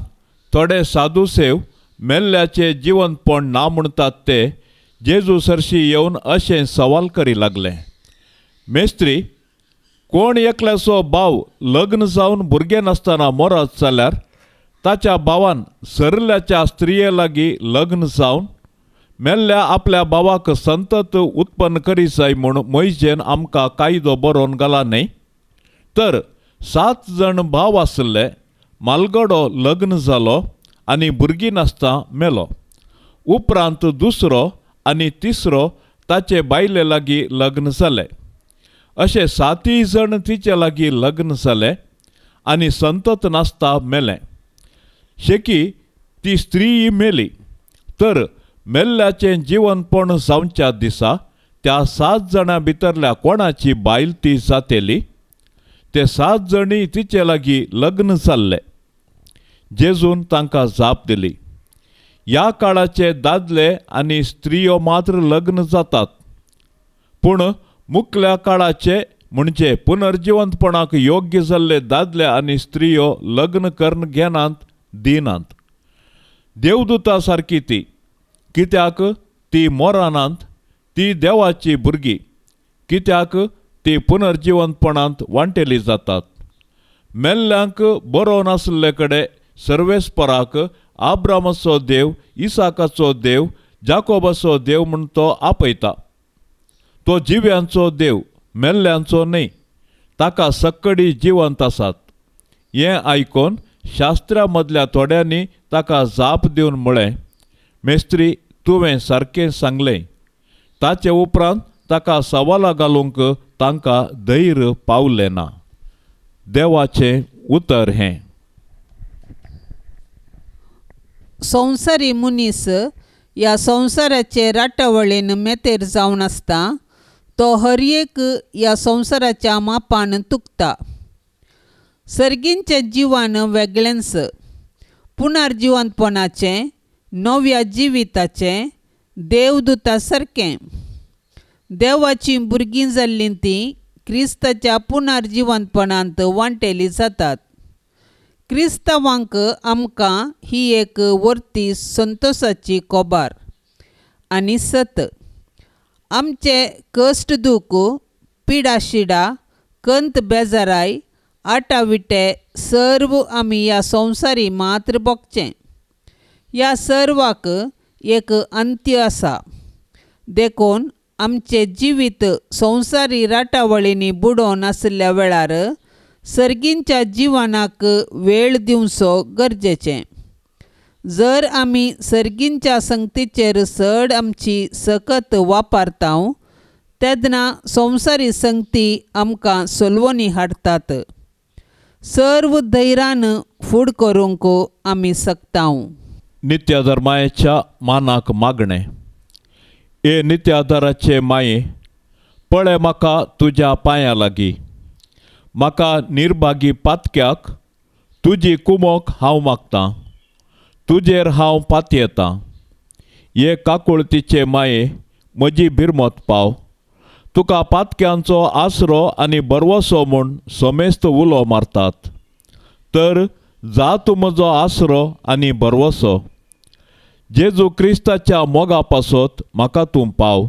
थोडे साधुसेव मेल्ल्याचें जिवंतपण ना म्हणटात ते जेजू सरशी येवन अशें सवाल करी लागले, मेस्त्री, कोण एकल्याचो भाव लग्न जावन भुरगें नासतना मरत जाल्यार ताच्या भावान सरल्याच्या स्त्रिये लागीं लग्न जावन मेल्ल्या आपल्या भावाक संतत उत्पन्न करी जाय म्हूण मोयजेन आमकां कायदो बरोवन घाला न्हय? तर 7 जण भाव आशिल्ले, मालगडो लग्न जालो आनी भुरगीं नासतना मेलो. उपरांत दुसरो आनी तिसरो ताचे बायले लागीं लग्न जाले. अशे 7 जण तिचे लागीं लग्न जाले आनी संतत नासता मेले. शेकी ती स्त्रीय मेली. तर मेल्ल्याचें जिवनपण जावच्या दिसा त्या 7 जाणां भितरल्या कोणाची बायल ती जातेली? ते 7 जणी तिचे लागीं लग्न जाल्ले. जेजून तांकां जाप दिली, ह्या काळाचे दादले आनी स्त्रियो मात्र लग्न जातात, पूण मुखल्या काळाचे म्हणजे पुनर्जिवंतपणाक योग्य जाल्ले दादले आनी स्त्रियो लग्न करून घेनात दिनात. देवदूता सारकी ती, कित्याक ती मोरानात, ती देवाची भुरगीं, कित्याक ती पुनर्जिवंतपणांत वांटेली जातात. मेल्ल्यांक बरोवन आशिल्ले कडेन सर्वेस्पराक आब्रामाचो देव, इसाकाचो देव, जाकोबाचो देव म्हूण तो आपयता. तो जिव्यांचो देव, मेल्ल्यांचो न्हय. ताका सक्कडी जिवंत आसात. हें आयकून शास्त्रा मदल्या थोड्यांनी ताका जाप दिवन म्हळें, मेस्त्री, तुवें सारकें सांगलें. ताचे उपरांत ताका सवालां घालूंक तांकां धैर्य पावलें ना. देवाचें उतर हें. संवसारी मनीस ह्या संवसाराचे राटावळीन मेतेर जावन आसता. तो हर एक ह्या संवसाराच्या मापान तुकता. सर्गींचें जिवन वेगळेंच, पुनर्जिवंतपणाचें, नव्या जिविताचें, देवदूता सारकें. देवाचीं भुरगीं जाल्लीं तीं क्रिस्ताच्या पुनर्जिवंतपणांत वांटेली जातात. क्रिस्तांवांक आमकां ही एक वर्ती संतोसाची कोबार आनी सत. आमचे कश्ट दूख, पिडाशिडा, कंत बेजाराय, आटाविटे सर्व आमी ह्या संवसारी मात्र भोगचें. ह्या सर्वाक एक अंत्य आसा. देखून आमचें जिवीत संवसारी राटावळींनी बुडोवन आशिल्ल्या वेळार सर्गींच्या जिवनाक वेळ दिवचो गरजेचें. जर आमी सर्गींच्या संगतीचेर चड आमची सकत वापरता तेन्ना संवसारी संगती आमकां सोलवणी हाडटात. सर्व धैर्यान फूड करूंक आमी शकता. नित्याधार मायेच्या मानाक मागणें. ए नित्याधाराचे माये, पळय म्हाका तुज्या पांयां लागीं, म्हाका निर्भागी पातक्याक तुजी कुमोक हांव मागतां, तुजेर हांव पातयेतां. हे काकुळतीचे माये, म्हजी भिरमत पाव, तुका पातक्यांचो आसरो आनी बरवसो म्हूण समेस्त उलो मारतात, तर जा तूं म्हजो आसरो आनी बरवसो. जेजू क्रिस्ताच्या मोगा पासत म्हाका तूं पाव,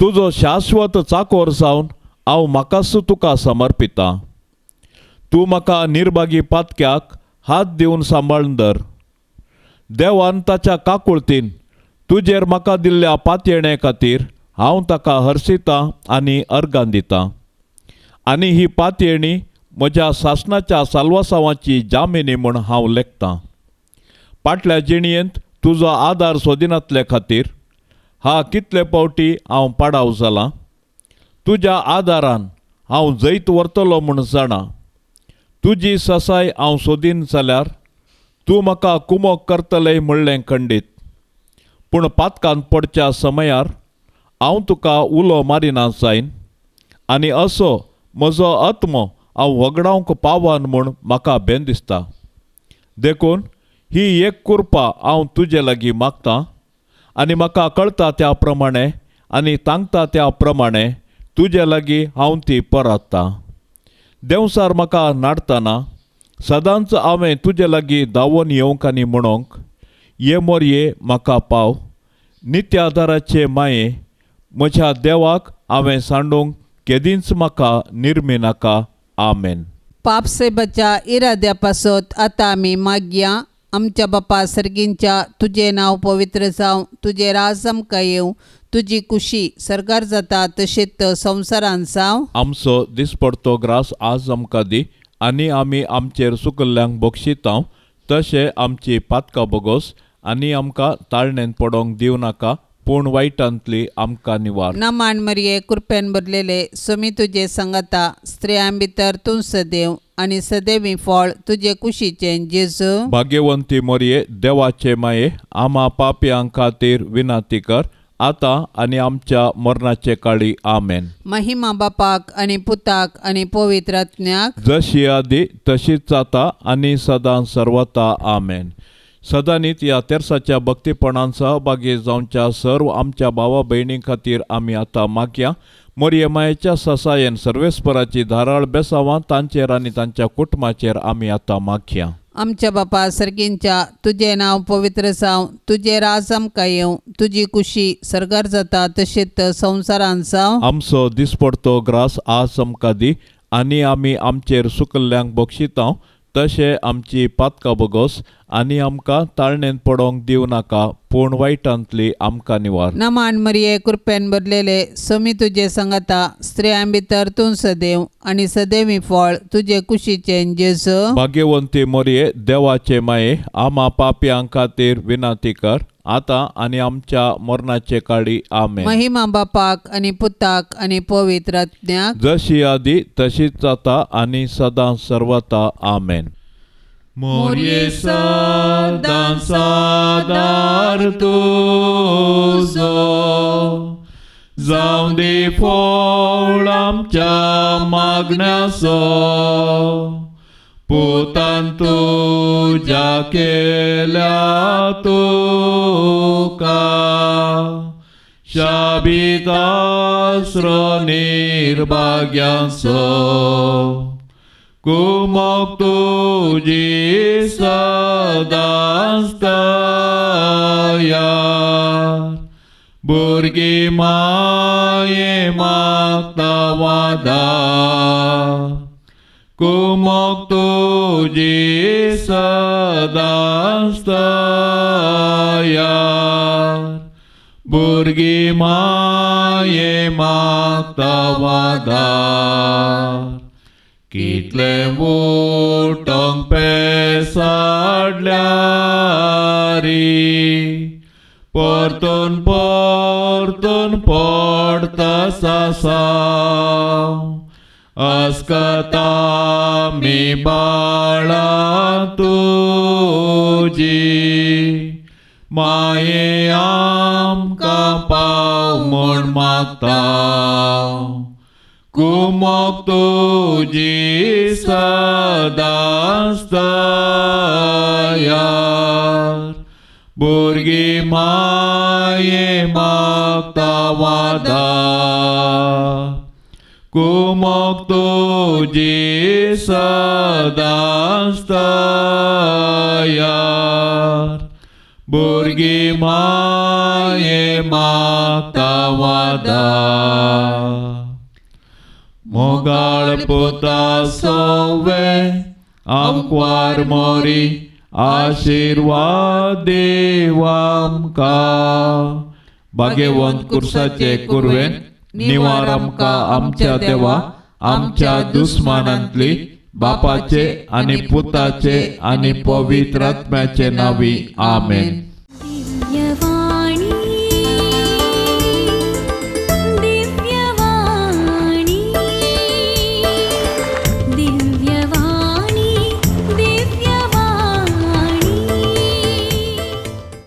तुजो शाश्वत चाकोर जावन हांव म्हाकाच तुका समर्पितां. तूं म्हाका निर्भागी पातक्याक हात दिवन सांबाळून धर. देवान ताच्या काकुळतीन तुजेर म्हाका दिल्ल्या पातयेणे खातीर हांव ताका हर्शितां आनी अर्गां दितां, आनी ही पातयेणी म्हज्या सासणाच्या साल्वासांवाची जामिनी म्हूण हांव लेखतां. फाटल्या जिणयेंत तुजो आदार सोदिनातले खातीर हा कितले फावटी हांव पाडाव जालां. तुज्या आदारान हांव जैत व्हरतलो म्हूण जाणा. तुजी ससाय हांव सोदीन जाल्यार तूं म्हाका कुमोक करतलें म्हणलें खंडीत. पूण पातकान पडच्या समयार हांव तुका उलो मारिना जायन, आनी असो म्हजो आत्मो हांव वगडावंक पावन म्हूण म्हाका बेन दिसता. देखून ही एक कृपा हांव तुजे लागीं मागतां आनी म्हाका कळटा त्या प्रमाणे आनी तांकता त्या प्रमाणे तुजे लागीं हांव ती परततां. देंवसार म्हाका नाडतना सदांच हांवें तुजे लागीं धांवून येवंक आनी म्हणोंक ये मोरये म्हाका पाव. नित्य आदाराचे माये म्हज्या देवाक हांवें सांडूंक केदींच म्हाका निर्मी नाका. आमेन. पापसेबाच्या इराद्या पासत आतां आमी मागया. आमच्या बापा सर्गींच्या तुजें नांव पवित्र जावं, तुजें राज आमकां येवं, तुजी कुशी सरकार जाता तशेंच संवसारान जावं. आमचो दिसपडतो ग्रास आज आमकां दी आनी आमी आमचेर सुकल्ल्यांक बक्षितांव तशें आमची पातकां बोगोस आनी आमकां ताळणेन पडोंक दिवं नाका पूण वायटांतली आमकां निवार. नमान मरिये कृपेन भरलेले स्वामी तुजे संगता, स्त्रियां भितर तूं सदैव आनी सदैवी फळ तुजे कुशीचें जेजू. भाग्यवंती मरिये देवाचे माये आमा पापयां खातीर विनंती कर आतां आनी आमच्या मरणाचे काळी. आमेन. महिमा बापाक आनी पुताक आनी पवित्र आत्म्याक, जशी आदी तशीच जाता आनी सदां सर्वता. आमेन. सदांनीत ह्या तेर्साच्या भक्तीपणान सहभागी जावच्या सर्व आमच्या भावा भयणीं खातीर आमी आतां मागया. मोरये मायेच्या ससायेन सर्वेस्पराची धाराळ बेसावां तांचेर आनी तांच्या कुटुंबाचेर आमी आतां मागया. आमच्या बापा सर्गींच्या तुजें नांव पवित्र जावं, तुजें राज आमकां येवं, तुजी कुशी सर्गार जाता तशेंच संवसारान जावं. आमचो दिसपडतो ग्रास आज आमकां दी आनी आमी आमचेर सुकल्ल्यांक बक्षितांव तशें आमची पातकां बोगोस आनी आमकां ताळणेन पडोंक दिवं नाका पूण वायटांतली आमकां निवार. नमान मरिये कृपेन भरलेले स्वामी तुजे संगता, स्त्रियां भितर तूं सदैव आनी सदैवी फळ तुजे कुशीचें जेजू. भाग्यवंती मरिये देवाचे माये आमा पापयां खातीर विनंती कर आतां आनी आमच्या मरणाचे काळी. आमेन. महिमा बापाक आनी पुताक आनी पवित्र आत्म्याक, जशी आदी तशीच जाता आनी सदां सर्वता. आमेन. मोरये सदां सादार तुजो जावं दी फळ आमच्या मागण्याचो, पुतान तुज्या केल्या तुका शाबीत आसरो निर्भाग्यांचो. कुमोक तुजी सदांच तयार, भुरगीं माये मागता वादार. कुमोक तुजी सदांच तयार, भुरगीं माये मागता वादार. कितलें उठोंक पेसाडल्यारी परतून परतून पडता सासांव, अस्कता मी बाळा तुजी माये आमकां पाव म्हूण मागता. कुमोक तुजी सदांच तयार, भुरगीं माये मागता वादार. कुमोक तुजी सदांच तयार, भुरगीं माये मागता वादार. मोगाळ पुता सोवे आमक्वार मोरी आशिर्वाद देव आमकां. भाग्यवंत कुर्साचे कुरवेन निवार आमकां आमच्या देवा आमच्या दुस्मानांतली बापाचे आनी पुताचे आनी पवित्र आत्म्याचे नांवी. आमेन.